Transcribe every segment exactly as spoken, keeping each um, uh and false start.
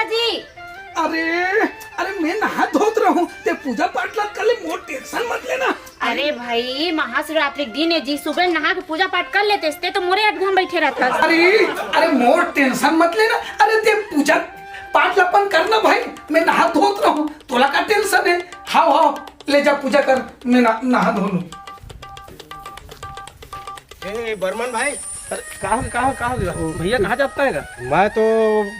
जी। अरे, अरे, मैं नहा धोत रहूं, ते पूजा पाठ ला कर ले, मोर टेंशन मत लेना। अरे भाई, महाशिवरात्रि के दिन हे जी, सुबह नहा के पूजा पाठ कर लेते, ते तो मोरे अटघम बैठे रहता। अरे, अरे, मोर टेंशन मत लेना। अरे, ते पूजा पाठ ला अपन करना भाई, मैं नहा धोत रहूं, तोला का टेंशन हे? हाव, हाव, ले जा पूजा कर, मैं ना, नहा धो लूं। ए, बर्मन भाई। अरे, का हो, का हो, का हो गया? भैया, कहाँ जाता है का? मैं तो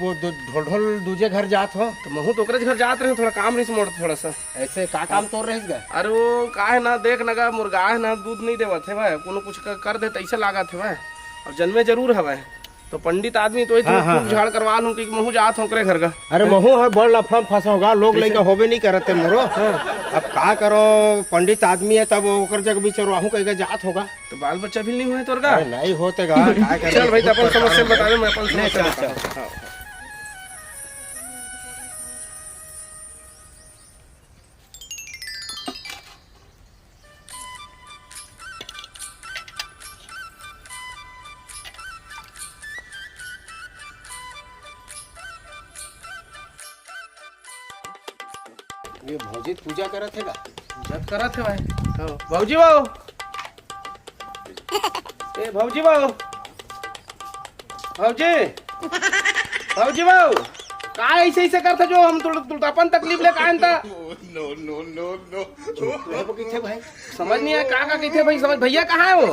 वो दो-, ढोल ढोल दूजे घर जात हो। तो महू तो ओकरे घर जात रहे, थोड़ा काम रहिस मोर, थोड़ा सा। ऐसे का काम तोर रहिस गा? अरे, वो का है ना, देख ना गा, मोर गाय है ना, दूध नहीं देवत है भाई, कोनो कुछ क-, कर दे, तैसे लागत है भाई। अब जन्मे जरूर है भाई। तो पंडित आदमी तो ही हाँ, हाँ, फूक हाँ। झाड़ करवा लूं कि महू जात हो ओकरे घर का। अरे, महू है, बड़ लफड़ा में फंसा होगा, लोग कैसे? लइका होबे नहीं करते मोरो। हाँ। अब का करो, पंडित आदमी है, तब ओकर जग बिचरवाहू कह के जात होगा। तो बाल बच्चा भी नहीं हुए तोर का? अरे, नहीं होते गा, का करे? चल भाई, तो अपन समस्या बता दे, मैं अपन ले, समस्या चल, बता चल। दूं। हाँ। ये भौजी पूजा करत हे का? पूजा करत हे भाई। हाँ। भौजी बाऊ। ए भौजी बाऊ। भौजी। भौजी बाऊ। का ऐसे ऐसे करत हे जो हम तुल-, तुल-, अपन तकलीफ ले का अंता? नो, नो, नो, नो। चुप रहे वो किथे भाई? समझ नहीं आया का, का किथे भाई, समझ भैया कहाँ है वो?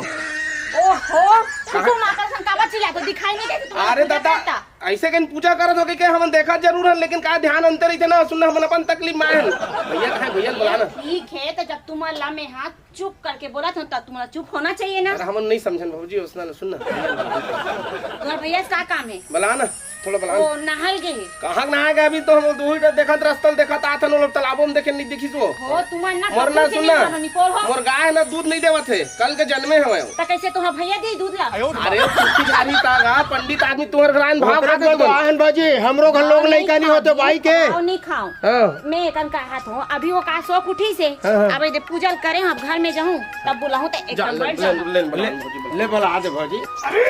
ओहो, कहाँ? कुकुर माता सन काबर चिल्लात हो, दिखाई नहीं देते तुम्हारा अरे पूजा दादा, करता? ऐसे कहीं पूजा करत हो के, के हमन देखा जरूर हन, लेकिन का ध्यान अंतर रहिथे ना, सुन ना, हमन अपन तकलीफ में आए हन। भैया कहाँ है? भैया बुला ना। ठीक है, तो जब तुम ला में हाथ चुप करके बोला था, तब तुम्हारा चुप होना चाहिए ना। अरे हमन नहीं समझन भौजी, उसना ना, सुन ना। तुम्हारे भैया से का काम है? बुला ना, थोड़ा बुला ना। वो नहाए गए हैं। कहाँ नहाए गए? अभी तो हम दो ही देखत, रस्ता देखत आत हन, वो लोग तालाबों में देखे नहीं देखी सो। हो, तुम्हारे ना मोर ना कुकुर के सुन ना। नहीं मानो, निपोर हो। मोर गाय ना दूध नहीं देवत है, कल के जन्मे हवे। तो कैसे तुम्हारा भैया दी दूध ला? अरे, कुछ जा रही था गा, पंडित आदमी तुम्हारे घर आन भाव ओकरे खा के तो तुमन। आन बाजी, हमरो घर लोग नहीं लइका नहीं खाओ, होते बाई के। खाओ, नहीं खाओ। हाँ। मैं एकन का हाथ हूँ, अभी वो का सो उठी से, हाँ, हाँ। अब यदि पूजा करे हूँ, अब घर में जाऊँ, तब बुलाऊँ तो एक जा, नंबर ले, जाऊँ। ले, ले, ले, ले बुला दे भौजी। अरे,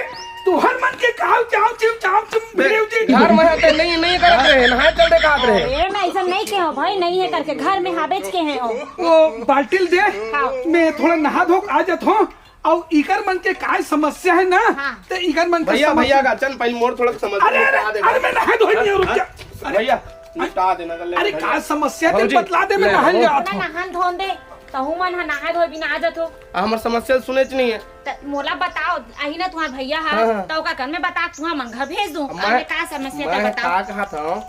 तुहर मन के काव चाव चिम चाव चिम बे, भिड़े उठे। घर में आते नहीं, नहीं करत रहे, नहाए चल दे कहत रहे। अरे, मैं ऐसा नहीं कहे हूँ भाई, नहीं है करके, घर में हाबेच के हैं हो। वो बाल्टी ल दे, हाँ। मैं थोड़ा नहा धो के आ जात हूँ। अउ इकर मन के काय समस्या है ना, हाँ। ते इकर मन के भैया, समस्या भैया का चल, पहले मोर थोड़ा समझ अरे, में अरे, बता दे। अरे, मैं नहा धोई नहीं हूँ, रुक जा। अरे, भैया, निपटा देना, कर ले अरे, भैया। का समस्या ते भौजी, बतला दे, मैं ले, नहा ले। अपना आता हूँ। नहान धोन दे, तहू मन ह नहा धोए बिना आ जात हो। आ, हमर समस्या सुनेच नहीं है। त मोला बताओ, अही ना तुम्हार भैया ह, हाँ, हाँ। त ओकर कन में बता, तुहा मन घर भेज दूं। अब अरे, मैं, का समस्या मैं ते बताओ। का कहा था,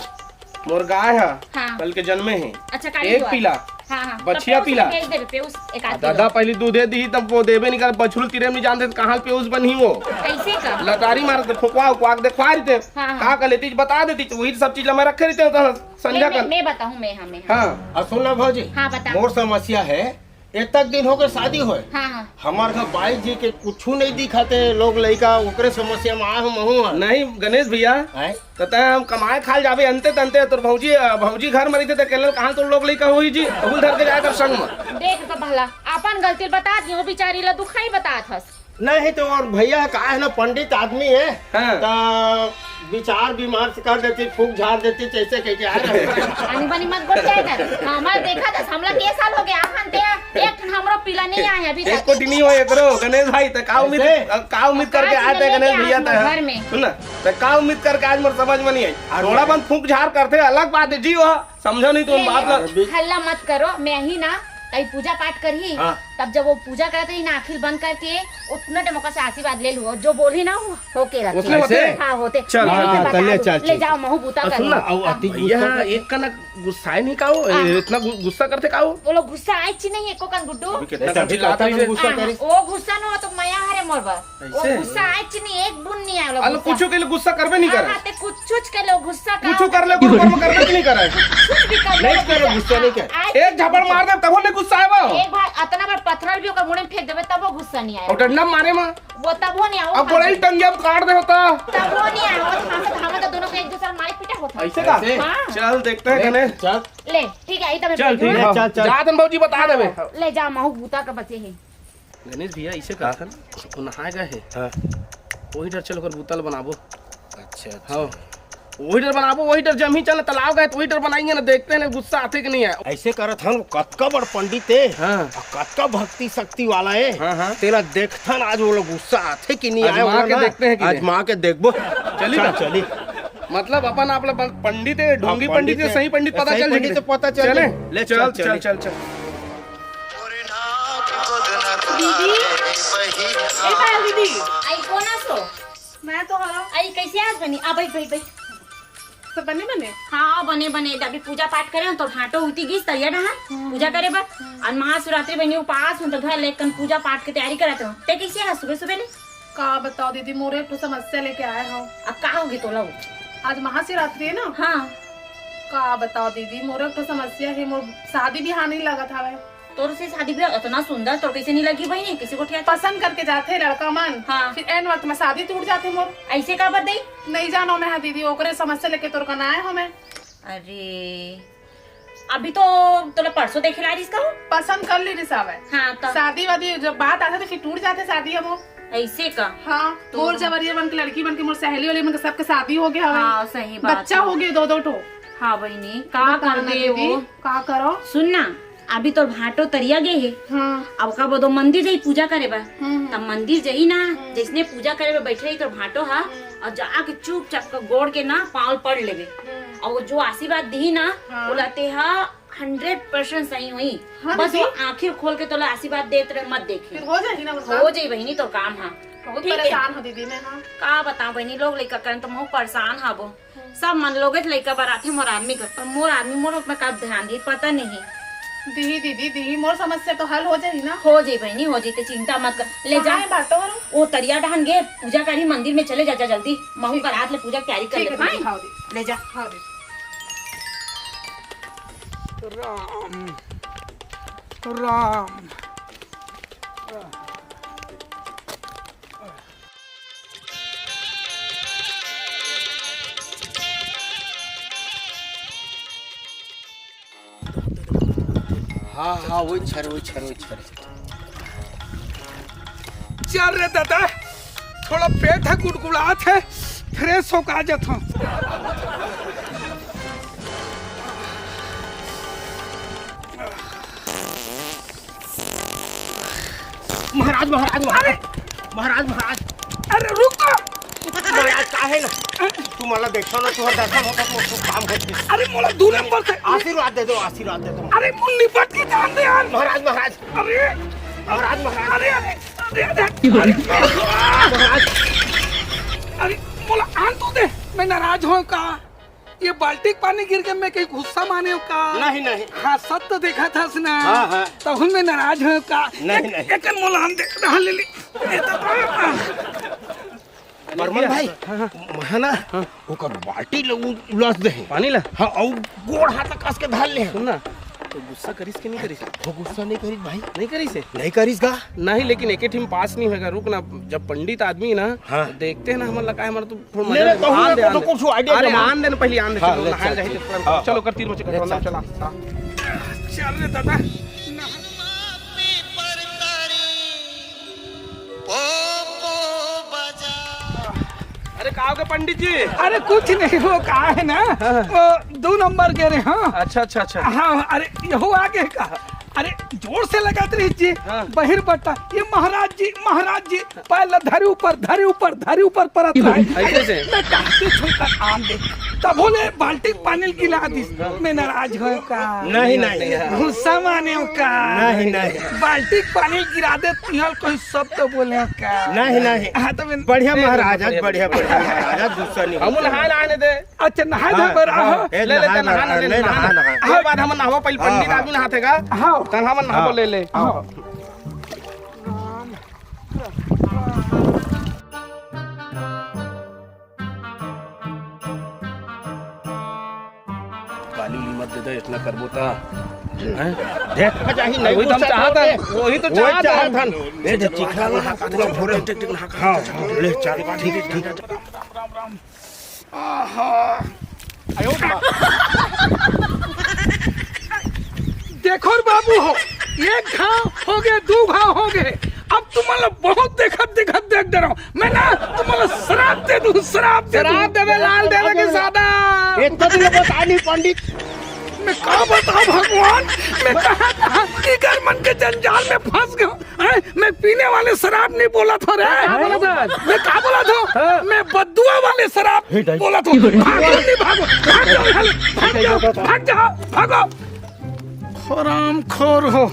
मोर गाय ह, हाँ। कल के जन्मे हे। अच्छा, काली एक दुआ। पीला, हाँ, हाँ। बछिया तो पेउस पीला। भेज देबे, पेउस एक आध आ, दादा, किलो। पहली दूधे दी, तब वो देबे नहीं कर, बछरू तीरे में जानते तो कहाँ पेउस बनी वो। कैसे का? लतारी मारत, फुकवा उकवा के देखवा रही थे। हाँ, हाँ। का कर लेती, बता देती, वही सब चीज ला मैं रखे रहिते हो, तो संझा मैं, कर। मैं बताऊँ, मैं, हाँ, मैं, हाँ। हाँ। और सुन ना भौजी, हाँ, बता। मोर समस्या है, एतक दिन होके शादी होए। हाँ, हाँ। हमार घर बाई जी के कुछू नहीं दिखाते, लोग लइका ओकरे समस्या में आए हो, महू है। नहीं, गणेश भैया, हैं? त तैं हम कमाए खाए जाबे अंते तंते, तोर भौजी, अ, भौजी घर में रहिथे त अकेले कहाँ तोर लोग लइका होही जी? अहू ल धर के जाए कर संग में। देख तो भला, अपन गलती ल बता दियो, बिचारी ला दुखाई बतात हस। नहीं तो और भैया का है ना, पंडित आदमी है, हाँ। त विचार विमर्श कर देती, फूक झाड़ देती, जैसे कह के आ रहे हैं। आनी बानी मत बोल जाए कर। हमार देखा था, हमला के साल हो गया, आखन ते एक ठन हमरो पीला नहीं आए अभी तक। एक कोठी नहीं हो एकरो, गणेश भाई, त का उम्मीद, ऐसे? का उम्मीद करके आए थे गणेश भैया त? घर में। सुन ना, त का उम्मीद करके आज मोर समझ में नहीं आई। अरे थोड़ा बन फूक झाड़ करते, अलग बात है जी, वो समझो नहीं तो अरे बात ला। हल्ला मत करो, मैं ही ना, तई पूजा पाठ करही, हाँ। तब जब वो पूजा करत रही ना, आँखी ल बंद करके, उतना टाइम ओकर से आशीर्वाद ले लू, जो बोलही ना, वो होके रखे। उसने होते? हाँ, होते। चल, ले, हाँ, ले, हाँ, बता चल, ले, दो। चल, ले चल। जाओ, महू बूता कर सुन लो। ना, अब अति भैया, गुस्सा कर एक कना गुस्सा है नहीं का वो? हाँ। इतना गु-, गुस्सा करते का वो? वो लोग गुस्सा आए ची नहीं, एको कन गुड्डू। अभी कितना ऐसा भी गुस्सा आता है। गुस्सा हाँ, करे। वो गुस्सा न हो तो मया हरे मोर बर। वो ऐसे? गुस्सा आए ची नहीं, एक बूंद नहीं आए वो लोग अरे, गुस्सा। कुछ के लिए गुस्सा करबे नहीं हाँ, करे। हाँ, ते कुछ, कुछ के लो गुस्सा का कुछ होता कर ले, है। कुछ कर्म करबे नहीं करे। कुछ भी कर ले, नहीं वो करे, गुस्सा गुस्सा नहीं करे। आए एक झापड़ मार दे, तब वो नहीं गुस्सा आए वो। एक बार अतना बार पत्थर भी ओकर मुड़े में फेंक देबे, तब वो गुस्सा नहीं आए। और डंडा मारे माँ। वो तब वो नहीं आए, वो अब बड़े ही टंगे अब काट दे होता। तब वो नहीं आए, वो तो हम तो, हम तो दोनों को एक दूसरे मारे पीटे होता। ऐसे का? ऐसे? हाँ। चल, देखते हैं ले, कने। चल। ले, ठीक है, आई तब चल, ठीक है। चल, चल। जात हन भौजी बता देबे। ले जा, महू बूता का बचे है। गणेश भैया, इसे हाँ। कथन, वो नहाए गए है। हाँ। वही डर चल ओकर बूता ल बनाबो। अच्छा, अच्छा। हाँ। वही डर बनाबो, वही डर जमही चल, तालाब गए तो वही डर बनाएंगे ना, देखते हैं ना गुस्सा आथे कि नहीं आए। ऐसे करत हन, कतका बड़ पंडित हे, हाँ। अउ कतका भक्ति शक्ति वाला हे। हाँ, हाँ। तेला देखथन आज वो लोग गुस्सा आथे कि नहीं आए, आजमा के देखते हैं कि नहीं। आजमा के देखबो। चली चल, ना। चली। मतलब अपन आप ला पंडित हे, ढोंगी हाँ, पंडित हे, पंडित हे। सही पंडित पता चल जाही। तो पता चल चले? ले, चल, चल, चल, चल, चल। दीदी, ए पायल दीदी। आई कोन आसो? मैं तो हरा। आई कैसे आज बनी? आ, बैठ, बैठ, बैठ। सब बने बने? हाँ, बने, बने। अभी पूजा पाठ करे हन, तो भांटो उती गिस तरिया डहान, हम्म। पूजा करे बर। हम्म। अउ महाशिवरात्रि बनी उपास हूँ, तो घर लेकन पूजा पाठ के तैयारी करत हूँ। ते कैसे है सुबह सुबह ले? का बताओ दीदी, मोर एक ठो समस्या लेके आए हव। अब का होगे तोला वो? आज महाशिवरात्रि है ना? हाँ। का बताओ दीदी, मोर एक ठो समस्या है, मोर शादी बिहाव नहीं लगत हवे। तोर से शादी बिहाव इतना सुंदर, तोर कैसे नहीं लगी बहिनी? किसी को ठिया पसंद करके जाथे लड़का मन, हाँ। फिर ऐन वक्त में शादी टूट जाथे मोर। ऐसे का बत दई? नहीं जानो मैं, हाँ दीदी, ओकरे समस्या लेके तोर कन आए हव मैं। अरे, अभी तो तोला परसों देखे ला रिस कहूँ। पसंद कर ली रिस हवे। हाँ, तो शादी वादी जब बात आथे तो फिर टूट जाथे शादी अब वो। ऐसे का? हाँ, तो मोर जवरिया मन के, लड़की मन के, मोर सहेली वाली मन के सबके शादी हो गया हवे। हाँ, सही बात बच्चा है। हो गए दो दो ठो। हाँ बहिनी, का बताओ ना करबे दीदी, वो? का करो? सुन ना, अभी तोर भांटो तरिया गे हे। हाँ। अब का बोदो मंदिर जाई पूजा करे बर। हम्म। तब मंदिर जाई ना, हम्म। जैसने पूजा करे बर बैठे रही तोर भांटो हा, हम्म। अउ जाके चुपचाप का गोड़ के ना पाँव पड़ लेबे। हम्म। अउ वो जो आशीर्वाद दिही ना, हाँ। ओला ते हा हंड्रेड परसेंट सही होई। हाँ, बस दीदी। वो आँखी खोल के तोला आशीर्वाद देत रहे, मत देखी। फिर हो जाही ना वो काम? हो जाई बहिनी तोर काम हा। बहुत ठीक है। परेशान हो दीदी मैं, हाँ। का बताओ बहिनी, लोग लइका करन तो महू परेशान हबो। सब मन लोगे लइका बर आथे मोर आदमी कर, पर मोर आदमी मोर में का ध्यान दी, पता नहीं। दिही दीदी, दिही, मोर समस्या तो हल हो जाही ना? हो जाई बहिनी, हो जाई, ते चिंता मत कर। ले जा। कहाँ है बाटो वाला? वो तरिया डहान गे, पूजा करी मंदिर में, चले जा, जा जल्दी। महू ठीक। कर हाथ ले पूजा की तैयारी कर ठीक ले, है भाई। दीदी, हाँ दीदी। ले जा। हाँ दीदी। राम, राम। हाँ, हाँ, वही छर, वही छर, वही छर। चल रे दादा, थोड़ा पेट ह गुड़गुड़ात हे, फ्रेश होके आ जात हूँ। महाराज, महाराज, महाराज, महाराज, महाराज। अरे रुक तो। महाराज, काहे ना? तू मला देखो ना, तुम्हारा दर्शन होता तो शुभ काम होते। अरे मोला दू नंबर से आशीर्वाद दे दो, आशीर्वाद दे दो। अरे मुन्नी पट के जान दे यार। महाराज, महाराज। अरे महाराज, महाराज। अरे, अरे, अरे, अरे। महाराज। अरे मोला आन तो दे, मैं नाराज हूँ का? ये बाल्टी के पानी गिर के मैं कहीं गुस्सा माने हूँ का? नहीं, नहीं। हाँ, सच तो देखा था ना। हाँ, हाँ। तब मैं नाराज हूँ का? नहीं, एक, नहीं। एक मोला आन दे, हाँ, ले ली। ये तो परमल भाई, हाँ, हाँ। मैं ना, हाँ। ओकर बाल्टी ल उ-, उलस दे हे। पानी ला? हाँ, अउ गोड़ हाथ कस के धर ले हे। सुन ना, तो गुस्सा करिस कि नहीं करिस? वो गुस्सा नहीं करिस भाई। नहीं करिस हे? नहीं करिस गा? नहीं, लेकिन एके ठिम पास नहीं होएगा। रुक ना, जब पंडित आदमी ना, हाँ। तो देखते हैं ना, हमन लगा है, हमारा तो थोड़ा नहीं, मजा नहीं, कहूँ आन ना, दे, तो आन दे। कुछ idea अरे, दे ना। आन दे ना, पहले आन दे, हाँ, चलो, ले, नहाए चल, जाए, चल। तो हाँ, चलो, हाँ। कर तीन बजे ले, कर, चल, चला। चल। हाँ। चल रे दादा। अरे का हो गया पंडित जी? अरे कुछ नहीं, वो का है ना, हाँ। वो दो नंबर के रहे, हाँ। अच्छा, अच्छा, अच्छा। हाँ, अरे यहू आगे का। अरे जोर से लगात रही जी, हाँ। बहिर बट्टा, ये महाराज जी, महाराज जी, पैर ला धरे ऊपर, धरे ऊपर, धरे ऊपर परत रहे। ऐसे से? मैं कहते छुई कर आन दे, तब बोले बाल्टी पानी गिला दी। मैं नाराज हो का? नहीं, नहीं। गुस्सा माने हो का? नहीं, नहीं। बाल्टी के पानी गिरा दे, तिहल कोई शब्द बोले हो का? नहीं, नहीं। हाँ, तो मैं बढ़िया महाराज, बढ़िया, बढ़िया महाराज, गुस्सा नहीं हम होता। नहाए ला आने दे। अच्छा, नहाए हाँ, धोए बर हाँ, आहो। ए, ले, ले, नहा, ते नहा, नहा, नहा, ले, ले, नहा, नहा, नहा। नहा। ओकर बाद हमन नहाबो, पहले हाँ, पंडित हाँ। आदमी नहाथे का? हाँ। तन हमन नहाबो, हाँ। ले, ले। हाँ। गाली उली मत दे दे, इतना करबो ता। हैं? देख, जाही अरे, नहीं वही तो हम गुस्सा चाहत हन, करते। वही तो वही चाहत चाहत हन। हन। दे दे, चिखला ला, पूरा भोरे टिक टिक नहा। हाँ, ले, चल, ठीक, ठीक। आहा। देखो रे बाबू हो, एक घाव हो गए, दो घाव हो गए, अब तुमन ला बहुत देखत देखत देख डरे हंव। मैं ना तुमन ला श्राप दे दूं, श्राप दे दूं। श्राप देबे लाल देबे के सादा। इतना दिन बता नहीं पंडित। मैं का बताऊं भगवान, मैं कहां कहां इकर मन के जंजाल में फंस गया हूं। हैं? मैं पीने वाले शराब नहीं बोलत हों रे। का बोलत हस? मैं का बोलत हों? हाँ। मैं बद्दुआ वाले शराब बोलत हों। भागो नहीं भागो, भाग जाओ, भाग जाओ, भाग जाओ, भागो। हरामखोर हो।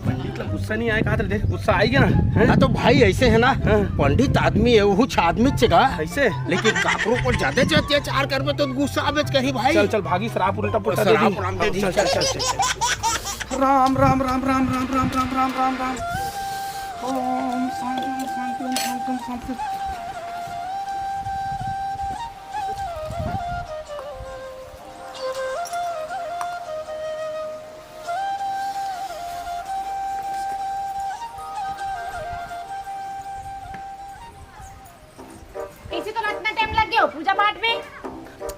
पंडित ला गुस्सा नहीं आय, कहा था, देख, गुस्सा आय गा ना, हैं? हाँ, तो भाई ऐसे है ना, हाँ। पंडित आदमी है, वो कुछ आदमी से का। ऐसे? लेकिन काकरो को ज्यादा जो अत्याचार करबे तो गुस्सा आबेच करही भाई। चल, चल, भागी, शराब उल्टा पुल्टा दे दी। शराब उल्टा दे दी। चल, चल, चल, चल, चल। राम, राम, राम। ओम शांति, ओम शांति, ओम शांति, ओम शांति। कैसे तो इतना टाइम लग गया हो पूजा पाठ में?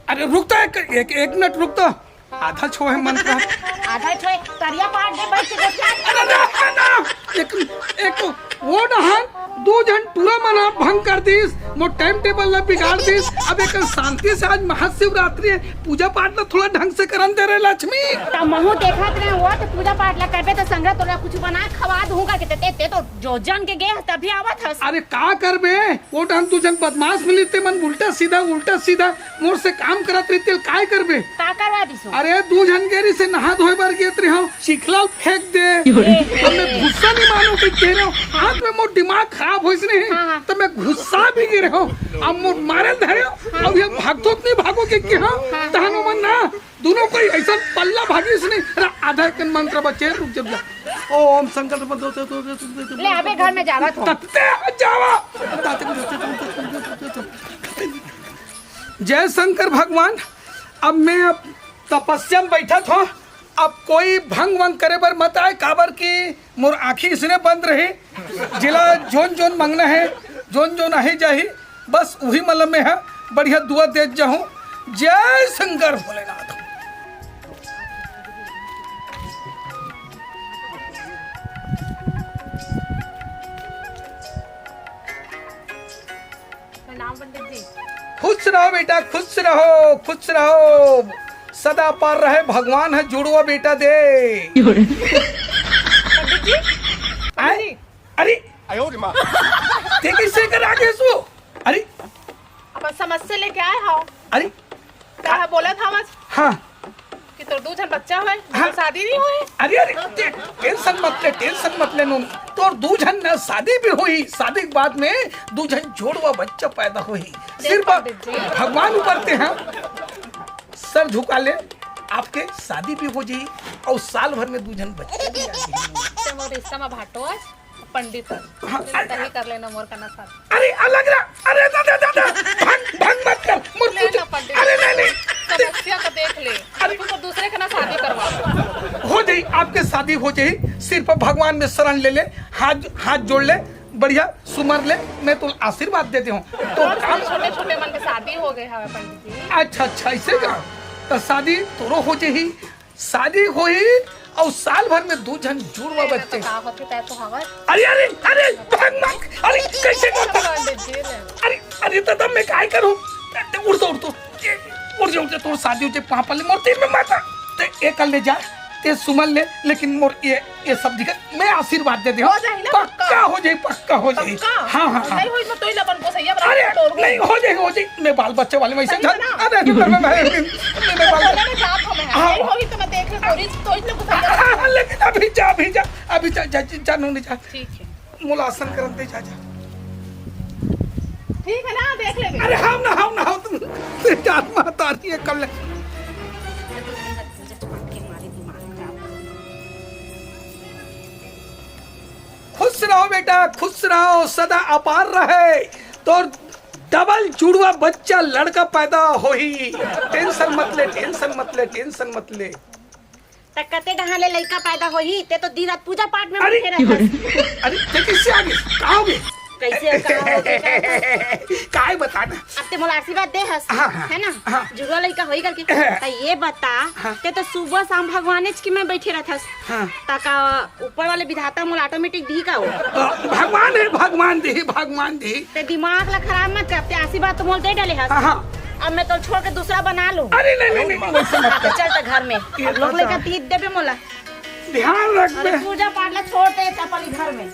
अरे रुक तो, एक, एक, एक मिनट रुक तो। आधा छो है मंत्र। आधा छो है, तरिया पाठ दे बैठ के गोठिया। अरे ना, ना, एक, एक तो वो डहन, दू झन टूरा मन आप भंग कर दिस, मोर टाइम टेबल ला बिगाड़ दिस। अब एक शांति से आज महाशिवरात्रि है, पूजा पाठ ला थोड़ा ढंग से करन दे रे लक्ष्मी। त महू देखत रहे वो तो पूजा पाठ ला करबे तो संगत तोला कुछ बना खवा दूंगा के ते, ते तो जो जन के गे हस तभी आवत हस। अरे का करबे, वो डहन दू झन बदमाश मिलिस ते मन उल्टा सीधा, उल्टा सीधा मोर से काम करत रहिते, काय करबे? का करवा दिसो? अरे, दू झन गे रिहिसे नहा धोए बर गेत रेहेंव, चिखला ल फेंक दे। ए। त मैं गुस्सा नहीं मानों कि कह रहे हो, आज में मोर दिमाग खराब होइस नहीं, हाँ, हाँ। त मैं गुस्सा भी गे रेहेंव। अब मोर मारे ल धरे हो, अब ये भागतो त नहीं भागो कि, कि हाँ, हाँ। तहन ओमन ना, दूनों कोई ऐसा पल्ला भागिस नहीं। अरे, आधा एक मंत्र बचे, रुक जब जा। ओम शंकर। ले, अबे घर में जावा तो। तत्ते जावा। जय शंकर भगवान, अब मैं अब तपस्या में बैठत हों, अब कोई भंग वंग करे बर मत आए, काबर कि मोर आँखी इसने बंद रही। जिला जोन जोन मंगना है, जोन जोन आही जाही, बस उही मन ल मैं ह बढ़िया दुआ देत जाहूँ। जय शंकर भोलेनाथ। प्रणाम पंडित जी। खुश रहो बेटा, खुश रहो, खुश रहो, सदा पार रहे, भगवान ह जुड़वा बेटा दे। पंडित जी, आय? पंडित जी। अरे, आयो रे माँ। ते कैसे कर आगे सो? अरे, अपन समस्या लेके आए हो। अरे, का है बोलत हवस? हाँ। कि तोर दू झन बच्चा होय, हाँ। शादी नहीं होय। अरे, अरे, ते-, tension मत ले, tension मत ले नोनी। तोर दू झन ना शादी भी होही, शादी के बाद में दू झन जोड़वा बच्चा पैदा होही। देख सिर्फ पंडित जी। भगवान ऊपर ते हैं, सर झुका ले, आपके शादी भी हो जाही और साल भर में दू झन बच्चे भी आ जाही। ते मोर रिश्ता में भाटो है। पंडित हर। हाँ, तही कर लेना मोर कना साथ। अरे अलग रहा, अरे दादा, दादा, भंग, भंग मत कर, मोर ले कुछ, ना पंडित। अरे नहीं, नहीं। समस्या को देख ले। अरे तू तो दूसरे के ना शादी करवा। हो जाही, आपके शादी हो जाही, सिर्फ भगवान में शरण ले ले, हाथ, हाथ जोड़ ले, बढ़िया सुमर ले, मैं तो आशीर्वाद देते हूँ। तो और काम छोटे छोटे मन के शादी हो गए हवे पंडित जी। अच्छा, अच्छा, ऐसे का? तो शादी तोरो हो जाही, शादी होही अउ साल भर में दू झन जुड़वा बच्चे। का होथे तै तो हवस। अरे, अरे, अरे, भाग मत। अरे, कैसे करता? पंडित जी ने। अरे, अरे, दादा, मैं काय करूं? उठ तो, उठ तो। ये, उठ जा, उठ जा, तोर शादी हो जाए, पापा ले, मोर तीन में माता। ते एक कर ले जा, ते सुमन ले, लेकिन मोर ये, ये सब दिखा। मैं आशीर्वाद दे दे हूँ। हो जाही ना पक्का? पक्का हो जाही, पक्का हो जाही। पक्का? हाँ, हाँ, हाँ। नहीं होही, मैं तोही ला अपन गोसैया बना अरे, के तोड़ दूँ। नहीं, हो जाही, हो जाही। मैं बाल बच्चे वाले में ऐसे सही है ना? अरे, अरे, मैं, मैं, मैं, मैं बाल बोले ना, जात हूँ मैं। हाँ। नहीं होही तो मैं देख ले, तोरी, तोरी ने गोसैया हाँ, हाँ, बना। लेकिन अभी जा, अभी जा, अभी जा, जा, जा, जा, नूनी जा। ठीक है। मोला आसन करन दे, जा, जा। ठीक है ना, देख लेंगे। अरे, हम ना, हम ना, हम तुम, जान माता रही है, कर ले। खुश रहो बेटा, खुश रहो, सदा अपार रहे। तोर डबल जुड़वा बच्चा लड़का पैदा होही। टेंशन मत ले, टेंशन मत ले, टेंशन मत ले। त कते डहां ले लइका पैदा होही? ते तो दिन रात पूजा पाठ में अरे, बइठे रहथस। अरे, ते कइसे आ गे? का हो गे? कैसे का होगे, का होगे? काय बताना? अब ते मोला आशीर्वाद दे हस, हाँ, हाँ, है ना? हाँ। जुड़वा लइका होई करके। त ये बता, हाँ। ते तो सुबह शाम भगवानेच के में बैठे रहथस। हाँ। त का ऊपर वाले विधाता मोला automatic दिही का वो? अ, भगवान हे, भगवान दिही, भगवान दिही। ते दिमाग ला खराब मत कर, ते आशीर्वाद तो मोला दे डाले हस। हाँ, हाँ। अब मैं तो छोड़ के दूसरा बना लूँ। अरे, नहीं, नहीं, नहीं, वैसे मत हाँ, तो कर। चल त घर में। ये अब लोग तो लेकर तीत देबे मोला। ध्यान रख अरे, बे। पूजा पाठ ला छोड़ दे, चपल घर में।